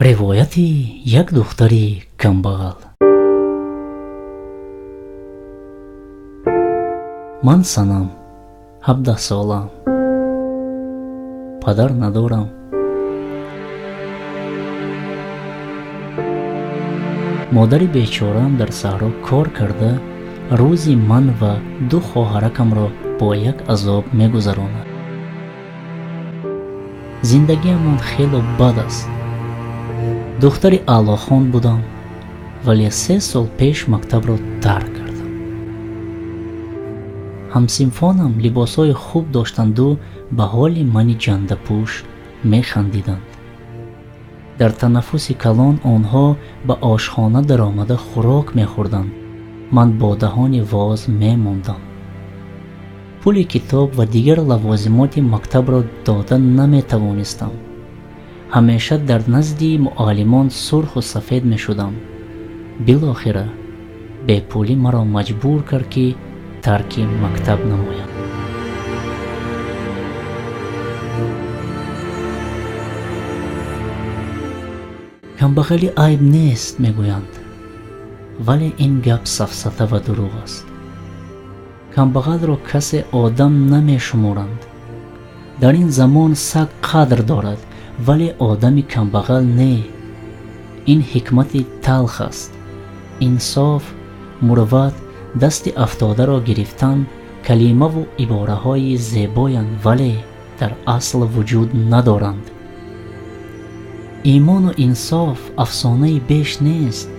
Ривояти як духтари камбағал. Ман Санам, 17 солаам. Падар надорам. Модари бечораам дар саҳро кор карда, рӯзи ман ва ду хоҳаракамро бо як азоб мегузаронад. Зиндагиамон хело бад аст. Духтари аълохон будам, вале 3 сол пеш мактабро тарк кардам. Ҳамсинфонам либосҳои хуб доштанду ба ҳоли мани ҷандапӯш механдиданд. Дар танаффуси калон онҳо ба ошхона даромада хӯрок мехӯрданд. Ман бо даҳони воз мемондам. Пули китоб ва дигар лавозимоти мактабро дода наметавонистам. Ҳамеша дар назди муаллимон сурху сафед мешудам. Билохира бепулӣ маро маҷбур кард, ки тарки мактаб намоям. Камбағалӣ айб нест, мегӯянд, вале ин гап сафсата ва дурӯғ аст. Камбағалро касе одам намешуморанд. Дар ин замон саг қадр дорад, вале одами камбағал не. Ин ҳикмати талх аст. Инсоф, мурват, дасти афтодаро гирифтан калимаву ибораҳои зебоянд, вале дар асл вуҷуд надоранд. Имону инсоф афсонаи беш нест.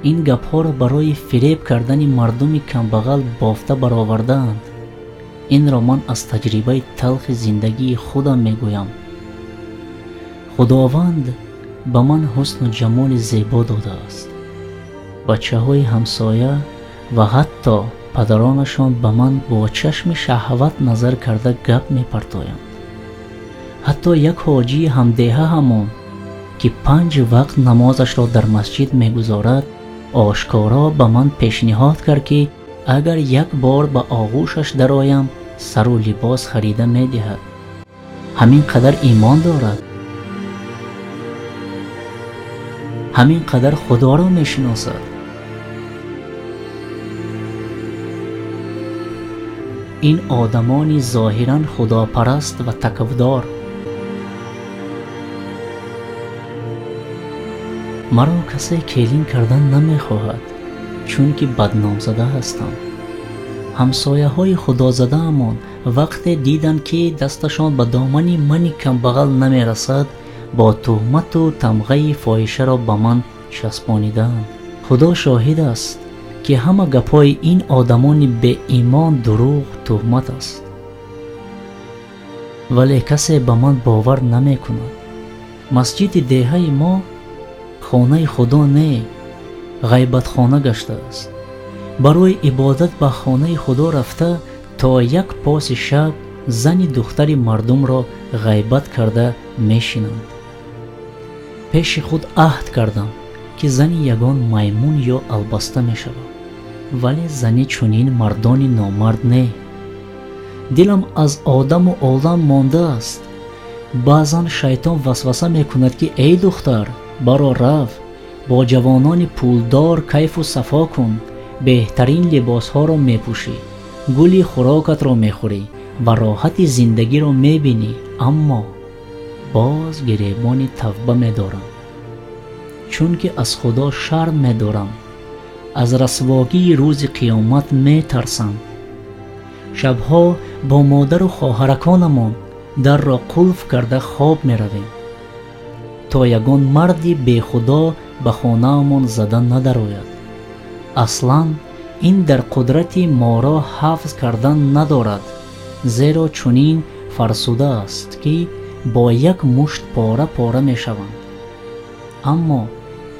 Ин гапҳоро барои фиреб кардани мардуми камбағал бофта баровардаанд. Инро ман аз таҷрибаи талхи зиндагии худам мегӯям. Худованд ба ман ҳусну ҷамоли зебо додааст. Бачаҳои ҳамсоя ва ҳатто падаронашон ба ман бо чашми шаҳват назар карда гап мепартоянд. Ҳатто як ҳоҷии ҳамдеҳа ҳамон, ки 5 вақт намозашро дар масҷид мегузорад, ошкоро ба ман пешниҳод кард, ки агар як бор ба оғӯшаш дароям, сару либос харида медиҳад. Ҳамин қадар имон дорад, ҳамин қадар Худоро мешиносад. Ин одамони зоҳиран худопараст ва такавдор маро касе келин кардан намехоҳад, чунки бадномзада ҳастам. Ҳамсояҳои худозадаамон вақте диданд, ки дасташон ба домани мани камбағал намерасад, бо туҳмату тамғаи фоҳишаро ба ман часпонидаанд. Худо шоҳид аст, ки ҳама гапҳои ин одамони беимон дурӯғ туҳмат аст. Вале касе ба ман бовар намекунад. Масҷиди деҳаи мо хонаи Худо не, ғайбатхона гаштааст. Барои ибодат ба хонаи Худо рафта, то як поси шаб зани духтари мардумро ғайбат карда мешинанд. Пеши худ аҳд кардам, ки зани ягон маймун ё албаста мешавам, вале зани чунин мардони номард не. Дилам аз одаму олам мондааст. Баъзан шайтон васваса мекунад, ки эй духтар, баро рав, бо ҷавонони пулдор кайфу сафо кун, беҳтарин либосҳоро мепӯшӣ, гули хӯрокатро мехӯрӣ ва роҳати зиндагиро мебинӣ. Аммо боз гиребони тавба медорам, чунки аз Худо шарм медорам, аз расвогии рӯзи қиёмат метарсам. Шабҳо бо модару хоҳараконамон дарро қулф карда хоб меравем, то ягон марди бехудо ба хонаамон зада надарояд. Аслан ин дар қудрати моро ҳафз кардан надорад, зеро чунин фарсуда аст, ки бо як мушт пора-пора мешаванд. Аммо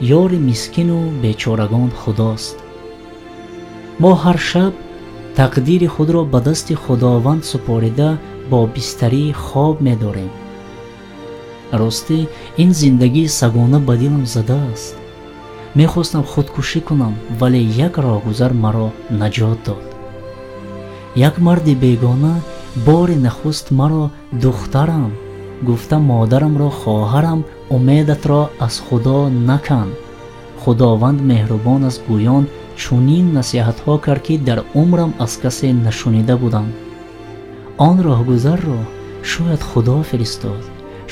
ёри мискину бечорагон Худост. Мо ҳар шаб тақдири худро ба дасти Худованд супорида бо бистарии хоб медорем. Ростӣ, ин зиндагии сагона ба дилам задааст. Мехостам худкушӣ кунам, вале як роҳгузар маро наҷот дод. Як марди бегона бори нахуст маро духтарам гуфта модарамро хоҳарам Умедатро аз Худо накан, Худованд меҳрубон аст, гӯён чунин насиҳатҳо кард, ки дар умрам аз касе нашунида будам. Он роҳгузарро шояд Худо фиристод,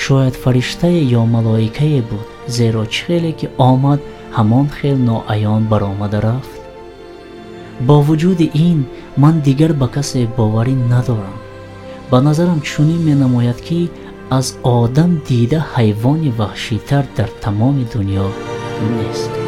шояд фариштае ё малоикае буд, зеро чӣ хеле ки омад, ҳамон хел ноаён баромада рафт. Бо вуҷуди ин ман дигар ба касе боварӣ надорам. Ба назарам чунин менамояд, ки аз одам дида ҳайвони ваҳшитар дар тамоми дунё нест.